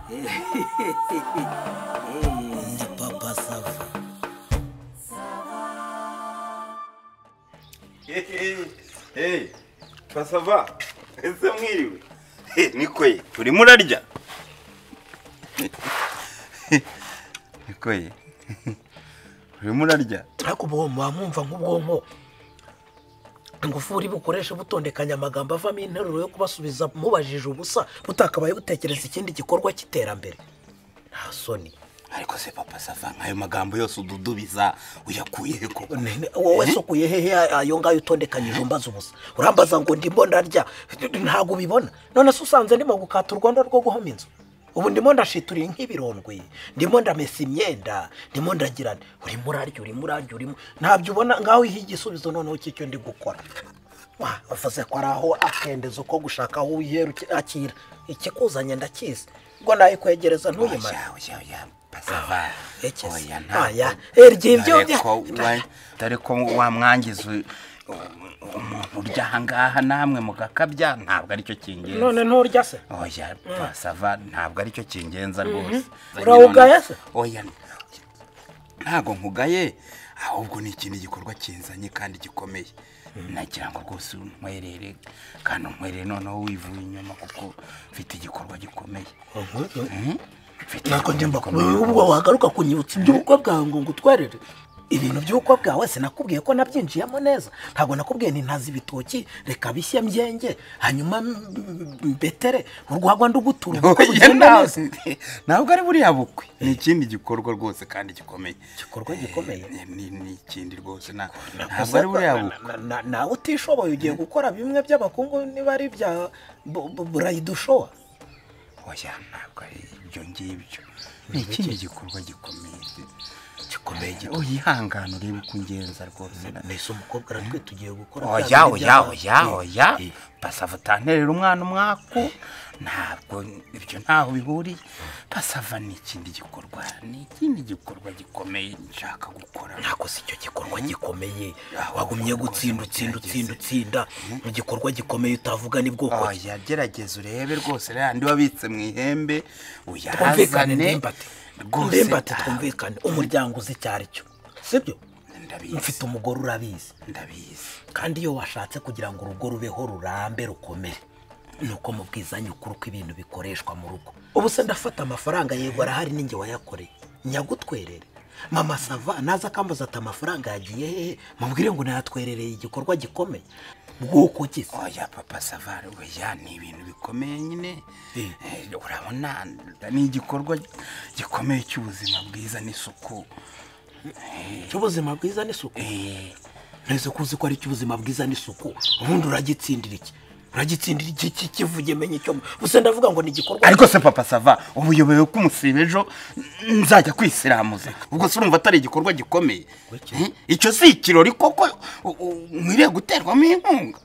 Ndi Papa Sava. Hey, Pasava, ese mwiriwe? Nikoye, urimo urarya? Nikoye, urimo urarya? Ariko ubu mwamwumva nk'ubwonko ingufuri bukoresha butondekanya amagambo avamo interuro yo kubasubiza mubajije ubusa, butakabaye butekereza ikindi gikorwa cy'iterambere. Nta soni. Ariko se Papa Sava, nkayo magambo yose ududubiza uyakuye he koko? Wowe se ukuye hehe ayo ngayo utondekanyije umbaza ubusa? Urambaza ngo ndimo ndarya, ntago ubibona. None se usanze ndimo gukata urwondo rwo guhoma inzu? Ubu ndimo ndashiturira nk'ibirondwe, ndimo ndamesa imyenda, ndimo ndagirana. Urimo urarya, urimo urarya, urimo ntabyo ubona. Ngaho ihe igisubizo noneho cy'icyo ndi gukora. Wavuze ko ari aho akendezo ko gushaka aho wihera akira. Ikikuzanye ndakizi, ubwo nayikwegereza ntuyimare. Pasava, oya ntabwo dore ko wamwangiza umuntu urya ahangaha namwe mugakabya, ntabwo aricyo kingenza. None nturya se? Oya Pasava, ntabwo aricyo kingenza rwose. Urawugaye se? Oya ntabwo nkugaye, ahubwo ni ikindi gikorwa kinzanye kandi gikomeye. Nagira ngo rwose untwerere, kandi untwerere noneho wivuye inyuma, kuko mfite igikorwa gikomeye. Nako ndimba ubwo wagaruka kunyibutsa iby'ubukwe bwawe ngo ngutwerere ibintu by'ubukwe bwawe. Sinakubwiye ko nabyinjiyemo neza? Ntabwo nakubwiye nti ntazi ibitoki, reka bishye mbyenge hanyuma mbetere urwagwa ndugutura ubukwe bugenda neza. Ntabwo ari buriya bukwe, ni ikindi gikorwa rwose kandi gikomeye. Igikorwa gikomeye ni ikindi rwose, ntabwo ari buriya bukwe. Nawe utishoboye ugiye gukora bimwe by'abakungu, niba ari ibya burayidushowa. Oya ntabwo ari ibyo ngibyo, ni ikindi gikorwa gikomeye. Gikomeye gito. Uyihangane urebe uko ungenza rwose. Nese umukobwa aratwite ugiye gukora? Oya oya oya oya, Pasava utanterera umwana umwaku, ntabwo ibyo ntaho bihuriye. Pasava ni ikindi gikorwa, ni ikindi gikorwa gikomeye nshaka gukora. Ntabwo si icyo gikorwa gikomeye wagumye gutsinda utsinda utsinda utsinda, igikorwa gikomeye utavuga ni bwoko. Oya gerageza urebe rwose, randi wabitse mu ihembe uyazane. Ndimbati, twumvikane, umuryango uzi icyo ari cyo, sibyo? Mfite umugore urabizi. Ndabizi. Kandi iyo washatse kugira ngo urugo rubeho rurambe rukomere, nuko mubwizanye ukuri ko ibintu bikoreshwa mu rugo. Ubu se ndafata amafaranga, yego arahari ninjye wayakoreye, nyagutwerere. Mama Sava naza akambaza ati amafaranga yagiye hehe, mubwire ngo nayatwerereye igikorwa gikomeye. Bwoko ki se? Oya Papa Sava, oya ni ibintu bikomeye nyine. Urabona ni igikorwa gikomeye cy'ubuzima bwiza n'isuku. Cy'ubuzima bwiza n'isuku? Nese kuzi ko ari cy'ubuzima bwiza n'isuku, ubundi uragitsindira iki? Uragitsindira iki kivuge menye icyo gusa ndavuga ngo ni igikorwa. Ariko se Papa Sava, ubuyobewe ko umusibe ejo nzajya kwisiramuza, ubwo se urumva atari igikorwa gikomeye? Icyo si ikirori koko nkwiriye guterwamo inkunga?